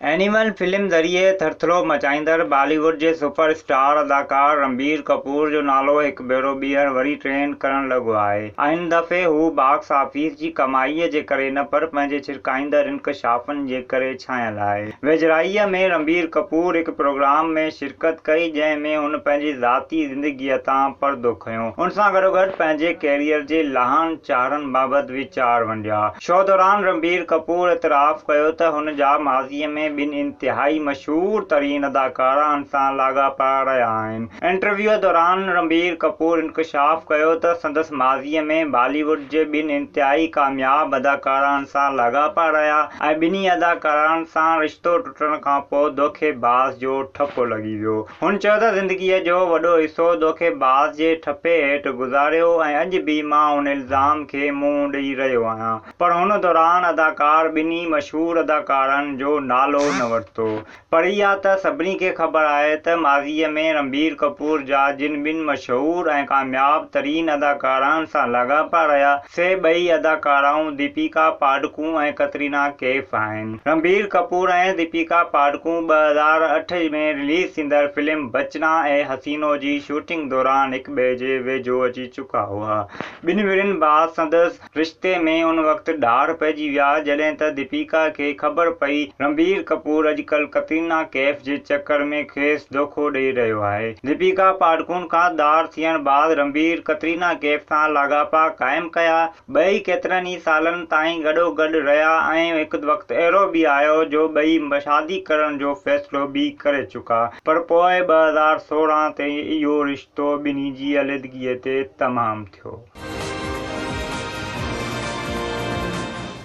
Animal film ذريعي ٿرٿلو مچائيندڙ بالي wood جي سپر اسٽار اداڪار رنبير ڪپور جو نالو هڪ ڀيرو ٻيهر وري ٽرينڊ ڪرڻ لڳو آهي ۽ هن دفعي هو باڪس آفيس جي ڪمائي جي ڪري نه پر پنهنجي ڇرڪائيندڙ انڪشافن جي ڪري ڇانيل آهي. ويجهڙائيء ۾ رنبير ڪپور هڪ پروگرام ۾ شرڪت ڪئي جنهن ۾ هن پنهنجي ذاتي زندگيء تان پردو کنيو ان سان گڏوگڏ پنهنجي ڪيريئر جي لاهن چاڙهن بابت ويچار ونڊيا. شو دوران رنبير ڪپور اعتراف ڪيو ته هن جا ماضي ۾ ٻن انتهائي مشهور ترين اداڪارائن سان لاڳاپا رهيا آهن. انٽرويوء دوران رنبير ڪپور انڪشاف ڪيو ته سندس ماضي ۾ بالي ووڊ جي ٻن انتهائي ڪامياب اداڪارائن سان لاڳاپا رهيا ۽ ٻنهي اداڪارائن سان رشتو ٽٽڻ کانپوء دوکيباز جو ٺپو لڳي ويو. هن چيو ته زندگيء جو وڏو حصو دوکيباز جي ٺپي هيٺ گذاريو ۽ اڄ به مان ان الزام کي منهن ڏئي رهيو آهيان پر هن دوران اداڪار ٻنهي مشهور اداڪارن جو نالو نه ورتو پر اها ته سڀني کي خبر آهي ته ماضيء ۾ رنبير ڪپور جا جن ٻن مشهور ۽ ڪامياب ترين اداڪارائن سان لاڳاپا رهيا سي ٻئي اداڪارائون ديپيڪا پاڊڪون ۽ ڪترينا ڪيف آهن. رنبير ڪپور ۽ ديپيڪا پاڊڪون 2008 ۾ رليز ٿيندڙ فلم بچنا اي حسينو جي شوٽنگ دوران هڪ ٻئي جي ويجهو اچي چڪا هئا. ٻن ورهين بعد سندس رشتي ۾ ان وقت ڏار پئجي ويا جڏهن ته ديپيڪا کي خبر پئي رنبير ڪپور اڄڪلهه ڪترينا ڪيف جي چڪر ۾ کيس دوکو ڏئي رهيو آهي. ديپيڪا پاڊڪون کان ڌار ٿيڻ بعد رنبير ڪترينا ڪيف سان لاڳاپا قائم ڪيا. ٻئي ڪيترن ئي سالن تائين گڏوگڏ رهيا ۽ هڪ وقت اهڙو به آيو جو ٻئي شادي ڪرڻ جو فيصلو به ڪري چڪا پر پوء 2016 تي اهو رشتو ٻنهي جي عليحدگي تي تمام ٿيو.